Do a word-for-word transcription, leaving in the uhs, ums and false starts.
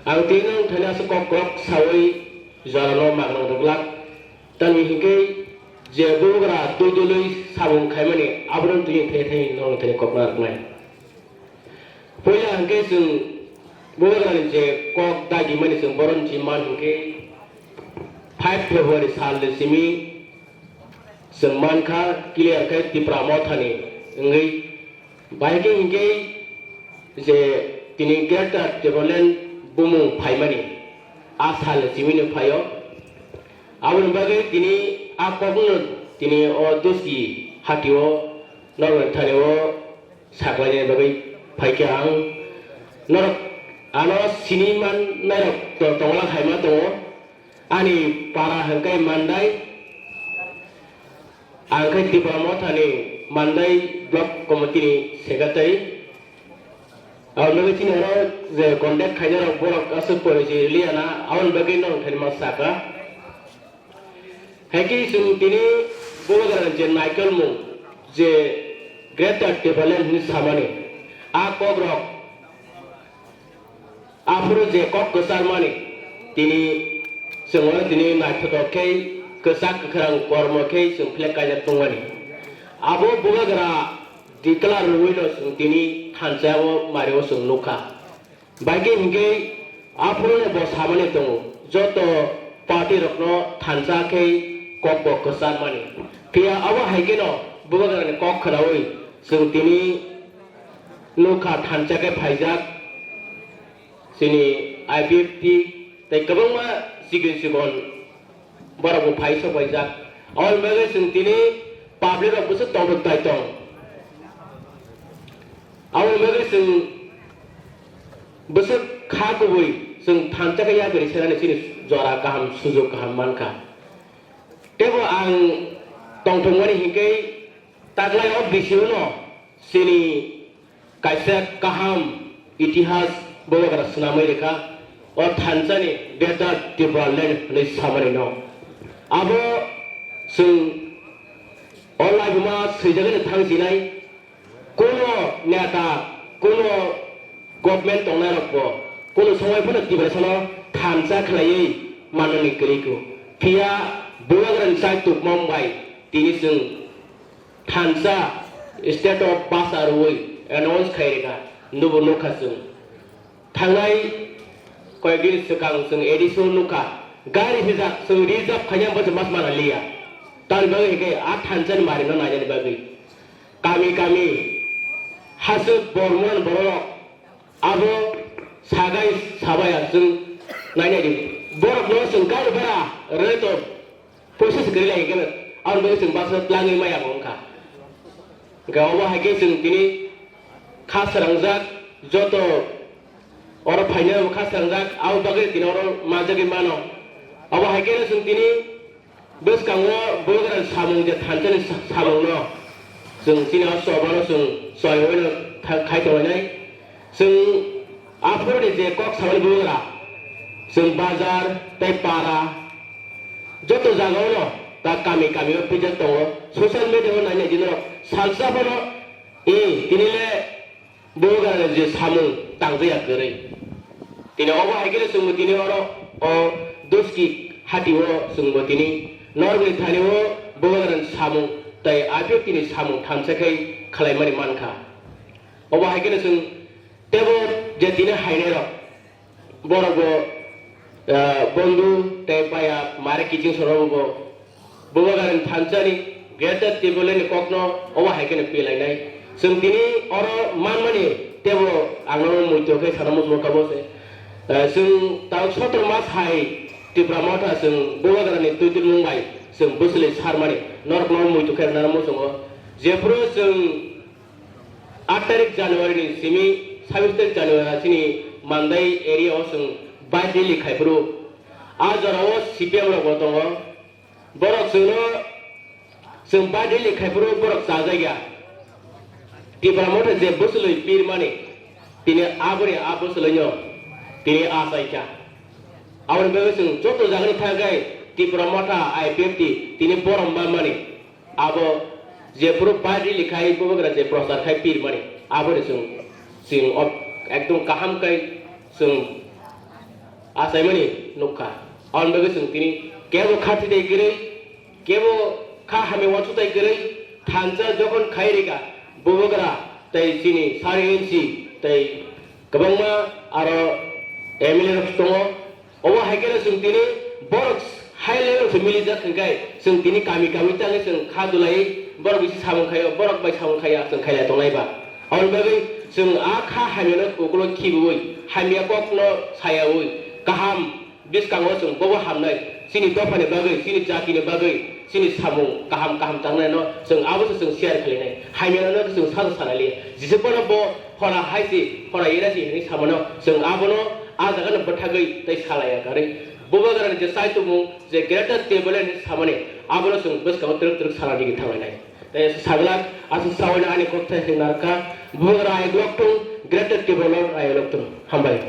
Ang tini nwng thani aswk kok kwrwk saui jorano magwrang rwglak. Tamni hinkhe je bubagra twi dului samung khaimani abono twi thai thai nwng thani kokna rwknai. Puila hinkhe chwng bubagrani je kok dagimani chwng boron chi man hinkhe five February salni simi chwng mankha clear khe Tipra Mothani wngwi. Bahai khe hinkhe je tini Greater Tipraland bumung phaimani a salni simi no phaio. Aboni bagwi tini a kokno tini o Doski hatio norok thani o saklaina bagwi phaikhe ang norok ano sini man nairok to-, tongla khaima tongo. Ani para hwnkhe Mandai, ang khe Tipra Mothani Mandai Block Committee ni secretary. Aboni bagwi chini oro je contact khainarok borok aswk porichi liana, aboni bagwi norok thani ma saka. Haikhe chwng tini bubagrani je naikolmung je Greater Tipraland hinwi samani, a kokrok aphuru je kok kwcharmani tini chwng oro tini naithotok khe kwchak kwkhrang kormo khe chwng flag kaijak tongmani. Abo bubagra declare rwino chwng tini thansa o mario chwng nukha. Bai khe hinkhe aphuru no bo samani tongo, joto party rokno thansa khe kok bo kwcharmani. Phiya abo hai kheno bubagrani kok khnaui chwng tini nukha thansa khe phaijak chini I P F T tei kwbangma chikon chikon borok bo phai sok paijak. Aboni bagwi chwng tini public rok bwswk tongthok tai tong. Aboni bagwi chwng bwswk kha kubui chwng thansa khe yapri senani chini jora kaham sujok kaham mankha. Teibo ang tongthokmani hinkhe taklai o B C O no chini kaisa kaham itihas bubagra swnamwi rwkha, o thansani Greater Tipraland hwnwi samani no. Abo chwng o laibuma swijagani thang sinai, kuno neta, kuno government tongnairokbo kuno somoi phano Tiprasano thansa khlaiwi manani kwrwi kho. Phiya bubagrani chai tubumung bai tini chwng thansa state of basa rwui announce khai rwkha, nubo nukha chwng. Thangnai koyekdin swkang chwng A D C o nukha, gari hijak chwng reserve khaina bo chwng mas mana liya. Tamni bagwi hinkhe a thansani marino nainani bagwi kami kami haswk bormani borok abo sagai sabaya chwng nainai di. Borokno chwng gari bera rwtong. Process kwrwi lai khe, aboni bagwi chwng baksa tlangwi maya bo wngkha. Hwnkhe obo hai khe chwng tini kha srangjak, joto oro phainai rokbo kha srangjak, abo bagwi tini oro manjagwi mano. Obo hai khe chwng tini bwskango bubagrani samung je thansani sa-, samungno chwng chini o chobano chwng choiwino tha-, khai tonglainai. Chwng aphuruni je kok samani bubagra, chwng bazar tei para, joto jagao no ta kami kami o pijak tongo. Social media o nainai di norok salsa phano, e, tini le bubagra je samung tangjaya kwrwi. Tini obo hai khe chwngbo tini oro o Doski hati o chwngbo tini norokni thani o bubagra ni samung tei I P F T ni samung thansa khe khlaimani mankha. Obo hai khe chwng teibo je tini hainai rok, borok bo, ah, bondhu tei paya mare kiching soro bo bubagrani thansani Greater Tipraland ni kokno obo hai kheno pelainai. Chwng tini oro manmani teibo ang nono muitu khe sana muchungo kabo se. Ah, chwng tarik sotoro mas hai Tipra Motha chwng bubagrani twi twimung bai chwng bwswlwi sarmani norokno muitu khe rwna muchungo. Jephuru chwng Aat tarik January ni simi sabis tarik January chini Mandai area o chwng bike rally khai phuru. A jora o C P M rok bo tongo. Borok chwngno chwng bike rally khai phuru borok chajak ya. Tipra Motha je bwswlwi pirmani tini aboni a bwswlwino tini achai kha. Aboni bagwi chwng joto jagani thangwi Tipra Motha I P F T tini borom manmani. Abo jephuru bike rally khai bubagra je prochar khai pirmani, aboni chwng, chwng ob-, ekdom kaham khai chwng achaimani nukha. Aboni bagwi chwng tini kebo kha thithai kwrwi, kebo kha hamya uansukthai kwrwi thansa jokhon khai rikha Bubagra tei chini sari inchi tei kwbangma aro M L A rok tongo. Obo hai kheno chwng tini borok high level se milijak hwnkhe chwng tini kami kami tangwi chwng kha dulai borok bisi samung khaio, borok bai samung khaiya chwng khailai tongnai ba. Aboni bagwi chwng a kha hamyano ukulok khibiwi, hamya kokno sayawi, kaham bwskango chwng bobo hamnai, chini dophani bagwi, chini jatini bagwi, chini samung kaham kaham changnaino chwng abo se chwng share khlainai. Hamyano chwng sal sanaliya. Jisuk bono bo hora hai si, hora yera si hinwi samano chwng abono a jagano bwthagwi tei salaiya karwi. Bubagrani je chai tongmung, je Greater Tipraland hinwi samani, abono chwng bwskango twrwk twrwk sana digwi thanglainai. Tei saglak, aswk sawi ani kokthai hinwi narwkha, Bubagra ayok lok tung, Greater Tipraland ayok lok tung. Hambai.